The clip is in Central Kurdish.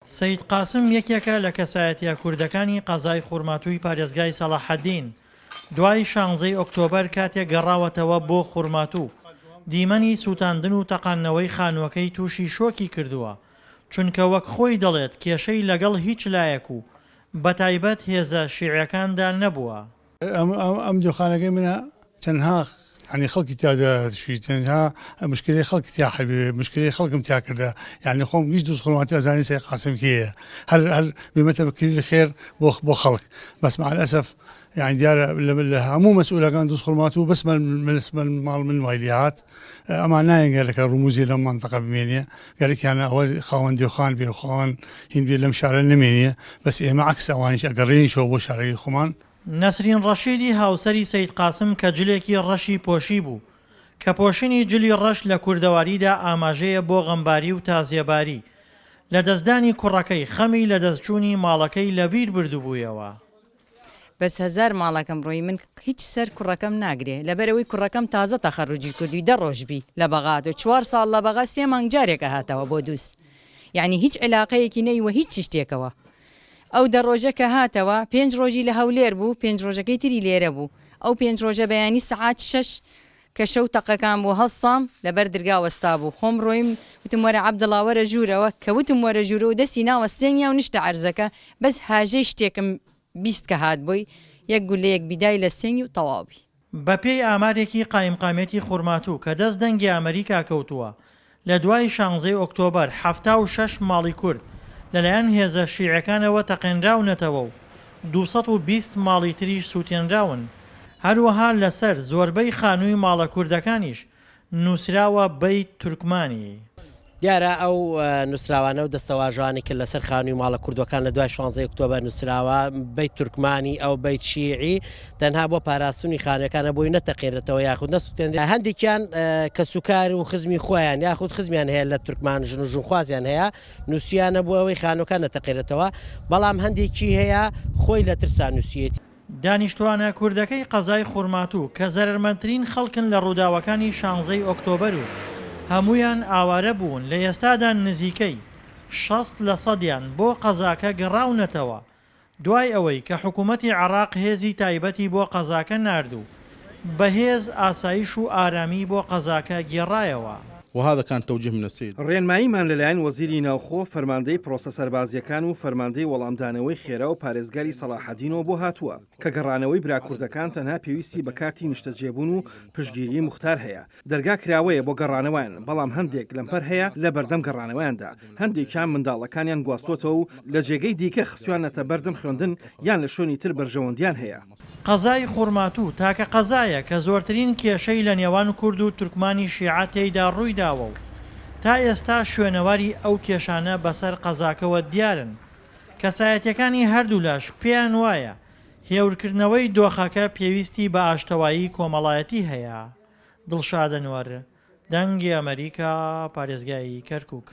سەید قاسم یەکێکە لە کەسایەتییە کوردەکانی قەزای خورماتووی پارێزگای سەڵاحەدین، دوای شانزەی ئۆکتۆبەر کاتێک گەڕاوەتەوە بۆ خورماتوو، دیمەنی سووتاندن و تەقاندنەوەی خانووەکەی تووشی شۆکی کردووە، چونکە وەک خۆی دەڵێت کێشەی لەگەڵ هیچ لایەک و بەتایبەت هێزە شیعیەکاندا نەبووە. ئەم دوخانەکەی منە تەنها یانی خەڵکی تیا دەشوی تەنها مشکلەی خەڵکی تیا حەبێ مشکلەی خەڵکم تیا کردە یانی خۆم گشت دوست خۆمانتی ئەزانی سەی قاسم کێیە هەر هەر بمەتە بە کلیل خێر بۆ بۆ خەڵک بەس مع الاسف یانی دیارە لە هەموو مەسئولەکان دوست خۆمات و بەس من من ماڵ من وای لێهات ئەمان نایەن گەرەکە ڕموزی لەم مەنتەقە بمێنێ گەرەکیانە ئەوە خاوەن دێوخان بێ خاوەن هین بێ لەم شارە نەمێنێ بەس ئێمە عەکس ئەوانیش ئەگەڕێینشەوە بۆ شارەکەی خۆمان. نەسرین ڕەشیدی هاوسەری سەید قاسم کە جلێکی ڕەشی پۆشیبوو، کە پۆشینی جلی ڕەش لە کوردەواریدا ئاماژەیە بۆ غەمباری و تازیەباری، لەدەستدانی کوڕەکەی خەمی لەدەستچوونی ماڵەکەی لەبیر بردبوویەوە. بەس هەزار ماڵەکەم ڕۆی من هیچ سەر کوڕەکەم ناگرێ لەبەرئەوەی کوڕەکەم تازە تەخەروجی کردوی دە ڕۆژ بی لە بەغاد و چوار ساڵ لە بەغا سێ مانگ جارێک ئەهاتەوە بۆ دوز یەعنی هیچ عیلاقەیەکی نەی وە هیچ شتێکەوە ئەو دە ڕۆژە کە هاتەوە پێنج ڕۆژی لە هەولێر بوو پێنج ڕۆژەکەی تری لێرە بوو ئەو پێنج ڕۆژە بەیانی سەعات شەش کە شەو تەقەکان بوو هەڵسام لەبەر درگا وەستابوو خۆم ڕۆیم وتم وەرە عەبدڵا وەرە ژوورەوە کە وتم وەرە ژوورەوە دەستی ناوە سێنگیا و نیشتە عەرزەکە بەس هاژەی شتێکم 20 کە هات بۆی یەک گولەیەک بیدای لە سێنگی و تەواو بی. بەپێی ئامارێکی قایمقامیەتی خورماتوو کە دەست دەنگی ئەمەریکا کەوتووە، لە دوای شانزەی ئۆکتۆبەر 76 ماڵی کورد لەلایەن هێزە شیعەکانەوە تەقێنراونەتەوە و 220 ماڵی تریش سووتێنراون، هەروەها لەسەر زۆربەی خانووی ماڵە کوردەکانیش نووسراوە بەیت تورکمانی. دیارە ئەو نووسراوانە و دەستەواژانەی کە لەسەر خانووی ماڵە کوردەکان لە دوای شانزەی ئۆکتۆبەر نووسراوە، بەیت تورکمانی ئەو بەیت شیعی، تەنها بۆ پاراستنی خانووەکانە بۆی نەتەقێنرێتەوە یاخود نەسووتێنرێت. هەندێکیان کەسوکار و خزمی خۆیان یاخود خزمیان هەیە لە تورکمان ژن و ژنخوازیان هەیە نووسیانە بۆ ئەوەی خانووەکان نەتەقێنرێتەوە، بەڵام هەندێکی هەیە خۆی لە ترسا نووسیەتی. دانیشتوانە کوردەکەی قەزای خورماتوو کە زەرەرمەندترین خەڵکن لە ڕووداوەکانی شانزەی ئۆکتۆبەر و هەموویان ئاوارە بوون لە ئێستادا نزیکەی 60 لە سەدیان بۆ قەزاکە گەڕاونەتەوە دوای ئەوەی کە حکوومەتی عێراق هێزی تایبەتی بۆ قەزاکە نارد و بە هێز ئاسایش و ئارامی بۆ قەزاکە گێڕایەوە. وهذا كان توجيه من السيد. ڕێنماییمان لەلایەن وەزیری ناوخۆ، فەرماندەی پرۆسە سەربازییەکان و فەرماندەی وەڵامدانەوەی خێرا و پارێزگاری سەڵاحەدینەوە بۆ هاتووە، کە گەڕانەوەی برا کوردەکان تەنها پێویستی بە کارتی نیشتەجێبوون و پشتگیریی موختار هەیە. دەرگا کراوەیە بۆ گەڕانەوەیان، بەڵام هەندێک لەمپەر هەیە لە بەردەم گەڕانەوەیاندا، هەندێکیان منداڵەکانیان گواستووەتەوە و لە جێگەی دیکە خستویاننەتە بەردەم خوێندن یان لە شوێنی تر بەرژەوەندییان هەیە. قەزای خورماتوو تاکە قەزایە کە زۆرترین کێشەی لە نێوان کورد و تورکمانی شیعە تێیدا ڕوویداوە و تا ئێستا شوێنەواری ئەو کێشانە بەسەر قەزاکەوە دیارن. کەسایەتیەکانی هەردوولاش پێیان وایە هێورکردنەوەی دۆخەکە پێویستی بە ئاشتەوایی کۆمەڵایەتی هەیە. دڵشاد ئەنوەر، دەنگی ئەمەریکا، پارێزگای کەرکوک.